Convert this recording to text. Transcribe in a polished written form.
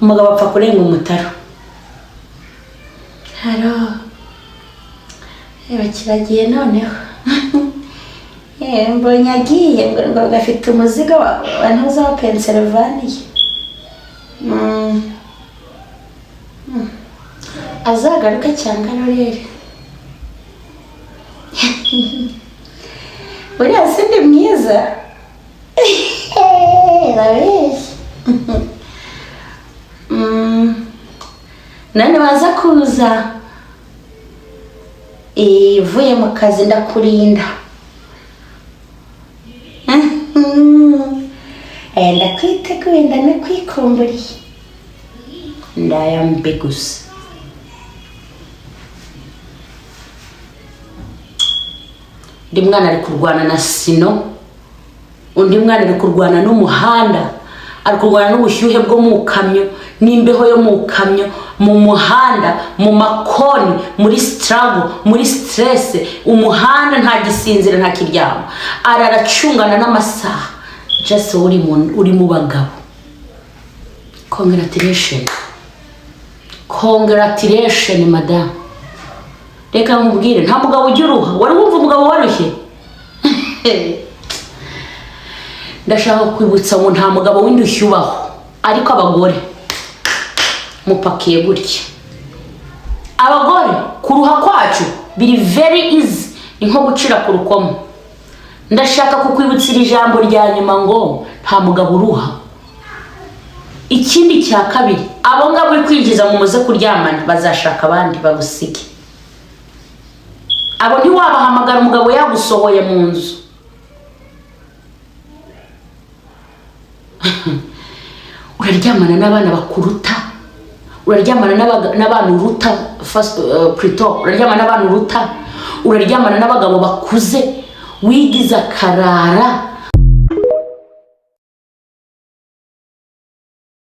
Umugabo apfa kurenga umutaro. Haro, reba kiragiye noneho. Mbonye agiye ngo gafite umuzigo wa ntuza wa Pennsylvania. Azagaruke cyangwa arorere. Buriya si ndi mwiza, urabeshya. None waza kuza uvuye mu kazi, ndakurinda. Ndakwiteguye, ndanakwikumburiye, ndayambe gusa. Undi mwana ari kurwana na sino, undi mwana ari kurwana n'umuhanda, ari kurwana n'ubushyuhe bwo mu kamyo n'imbeho yo mu kamyo, mu muhanda, mu makoni, muri struggle, muri stress. Umuhanda nta gisinzira, nta kiryama, araracungana n'amasaha. Just uri mu bagabo. Congratulation, congratulation, madame. Reka nkubwire, nta mugabo ujya uruha. Wari wumva umugabo warushye? Ndashaka kwibutsa ngo nta mugabo w'indushyi ubaho, ariko abagore mupakiye gutya. Abagore kuruha kwacu biri very easy, ni nko gucira ku rukomo. Ndashaka kukwibutsa iri jambo rya nyuma ngo nta mugabo uruha. Ikindi cya kabiri, abo ngabo uri kwinjiza mu muze kuryamana bazashaka abandi bagusige. Abo ntiwabahamagara umugabo yagusohoye mu nzu. Uraryamana n'abana bakuruta, uraryamana n'abantu uruta, plutôt uraryamana n'abantu uruta, uraryamana n'abagabo bakuze, wigize akarara.